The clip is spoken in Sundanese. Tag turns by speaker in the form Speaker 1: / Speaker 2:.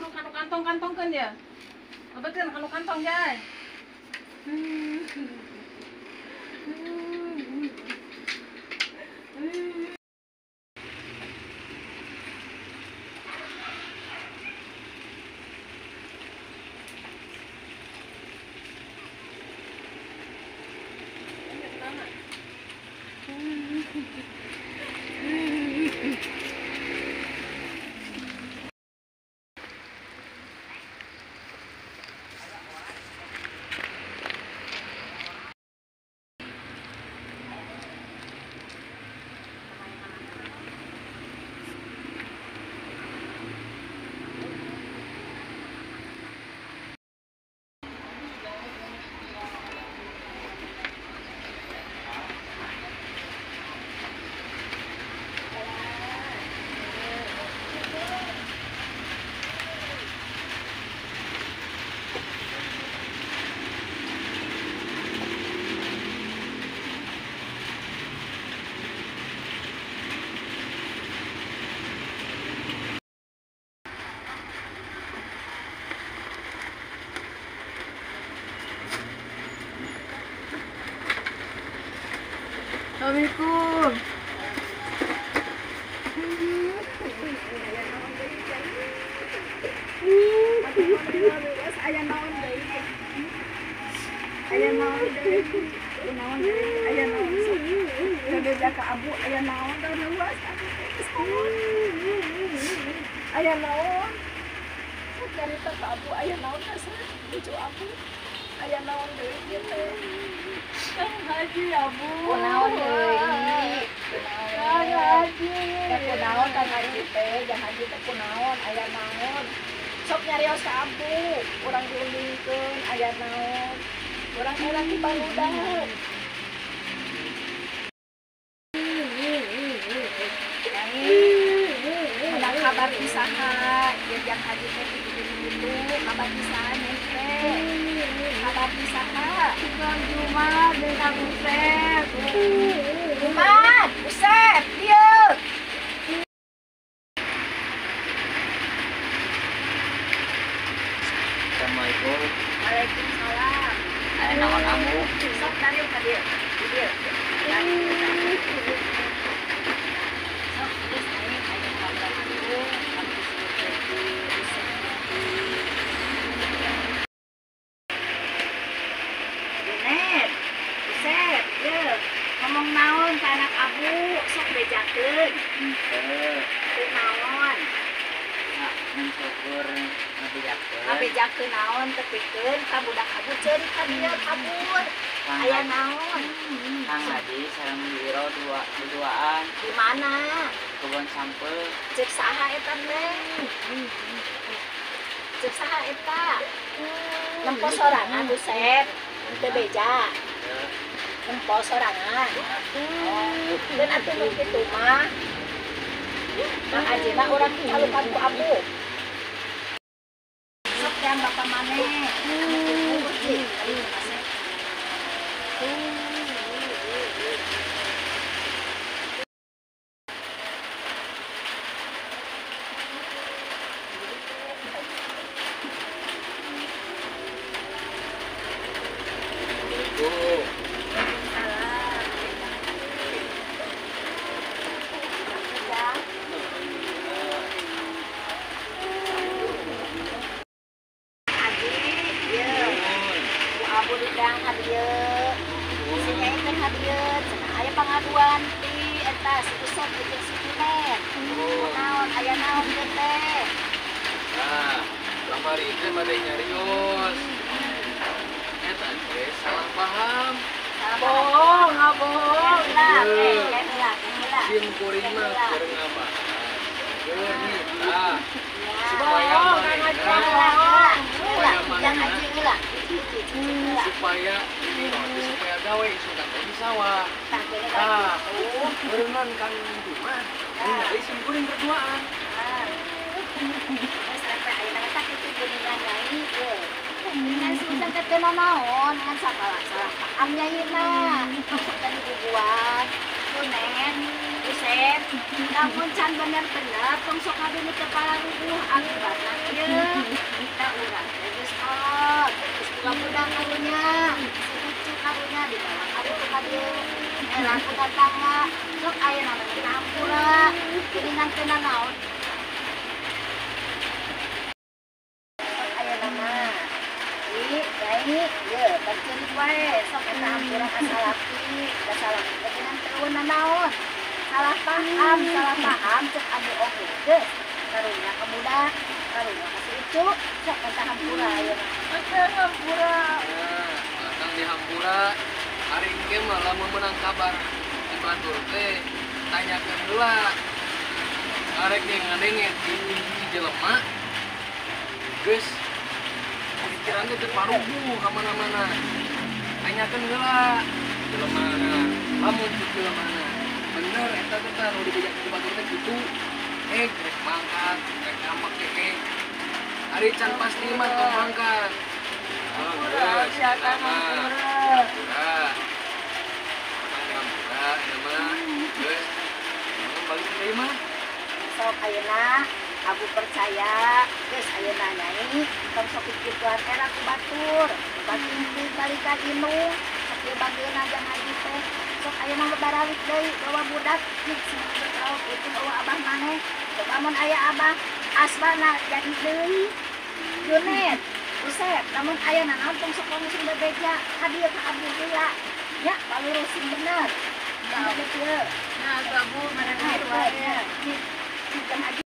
Speaker 1: nu kanu kantong-kantongkeun ya. Lebetkeun kanu kantong jai. Assalamualaikum.
Speaker 2: Aya naon deui? Aya naon deui? Naon deui? Aya naon? Bebeja ka abu aya naon da luas. Aya naon? Carita ka abu aya naon asa cucu abu. Aya naon deui ieu teh?
Speaker 1: Kang Haji abu.
Speaker 2: Kunaon deui?
Speaker 1: Kang Haji.
Speaker 2: Kunaon Kang Haji teh? Jang Haji teh kunaon? Aya naon? Sok nyarios ka abu, urang diundingkeun aya naon? Urang heula ti barudak. Menang kabar ti saha? Ieu Jang Haji teh kitu-kitu, kabar ti saha nyai teh? Kabar ti saha?
Speaker 1: Kang Jumat jeung Kang Usep.
Speaker 2: Jumat, Usep, dieu.
Speaker 3: Assalamualaikum.
Speaker 2: Waalaikumsalam.
Speaker 3: Aya naon abu?
Speaker 2: Sok darieu ka dieu. Di dieu. Sok geus aing aya kabar abu, kang disebut teh di Usep. Junet, Usep, ieu ngomong naon ka anak abu, sok bejakeun.
Speaker 3: Henteu.
Speaker 2: Teu naon?
Speaker 3: Ngan syukur ngabejakeun.
Speaker 2: Ngabejakeun naon tepikeun ka budak abu ceurik ka dieu kabur. Aya naon?
Speaker 3: Kang Haji sareng Wiro dua berduaan.
Speaker 2: Di mana?
Speaker 3: Kebon sampeu.
Speaker 2: Ceuk saha eta teh? Ceuk saha eta? Nempo sorangan Usep, teu beja. Nempo sorangan. Oh, dan atuh nu kitu mah. Kang Haji mah urang dicalukan ku abu. Sok yang bapak maneh. Anu kitu kali kasep.
Speaker 3: Assalamualaikum.
Speaker 2: Salam. Haji, ieu. Ku abu didang ka dieu. Si nyai teh ka dieu, cenah aya pangaduan ti eta si Usep jeung si Junet. Naon aya naon ieu teh?
Speaker 4: Nah, kamari teh bade nyarios. Eta teh salah paham.
Speaker 1: Bohong, ah bohong.
Speaker 2: Heula, heula, heula.
Speaker 4: Sim kuring mah keur ngabahas. Keur nitah. Supaya
Speaker 1: Bohong, Kang Haji
Speaker 4: manehna
Speaker 1: bohong.
Speaker 4: supaya
Speaker 2: Jang
Speaker 4: manehna
Speaker 2: Haji heula. Hiji, hiji, heula.
Speaker 4: supaya Wiro teh supaya gawe isukan teh di sawah.
Speaker 2: Tah bener
Speaker 4: Tah,
Speaker 2: kitu.
Speaker 4: berenang Kang Jumat, ningali sim kuring berduaan.
Speaker 2: Ah. Geus sampai ayeuna mah kitu geuningan nyai ieu. Ngan si Ujang teh teu nanaon, ngan salah salah paham nyaina. Tadi dibuat Junet, Usep, lamun can bener-bener tong sok ngadu nu teu palarubuh akibatna ieu. Era ku tatangga sok ayeuna mah minta hampura geuningan teu nanaon. Sok ayeuna mah Ih, Nyai, ye, tong wae, sok eta hampura ka salaki, ka salaki teh geuningan teu nanaon. Salah paham cek abu oge geus. Karunya ka budak, karunya ka si Ucu, sok eta hampura ayeuna.
Speaker 1: Eta hampura.
Speaker 4: Nah, datang di hampura, ari engke mah lamun meunang kabar di batur teh tanyakeun heula. Arek ge ngadenge ti jelema geus pikiran teh teu paruguh ka mana-mana. Tanyakeun heula jelemana, lamun cek jelemana bener eta teh tah nu dibejakeun ku batur teh kitu. Rek mangkat, rek ngambek ge. Ari can pasti mah tong mangkat. Oh, geus, eta mah. Hampura. Akang hampura eta mah. Geus. Balik deui mah.
Speaker 2: Sok ayeuna abu percaya geus ayeuna Nyai tong sok kituan era ku batur. Batur balik ka indung, sok ieu bageuna jang haji teh. Sok ayeuna barawit deui bawa budak cik sing bertrauk itu bawa abah maneh. Coba mun aya abah asbana jadi deui. Junet, Usep, lamun aya nanaon tong sok langsung bebeja ka dieu ka abdi heula. Ya, palurusin bener. Nah, kieu.
Speaker 1: Nah, abu mana wae.
Speaker 2: Cik, cik, haji.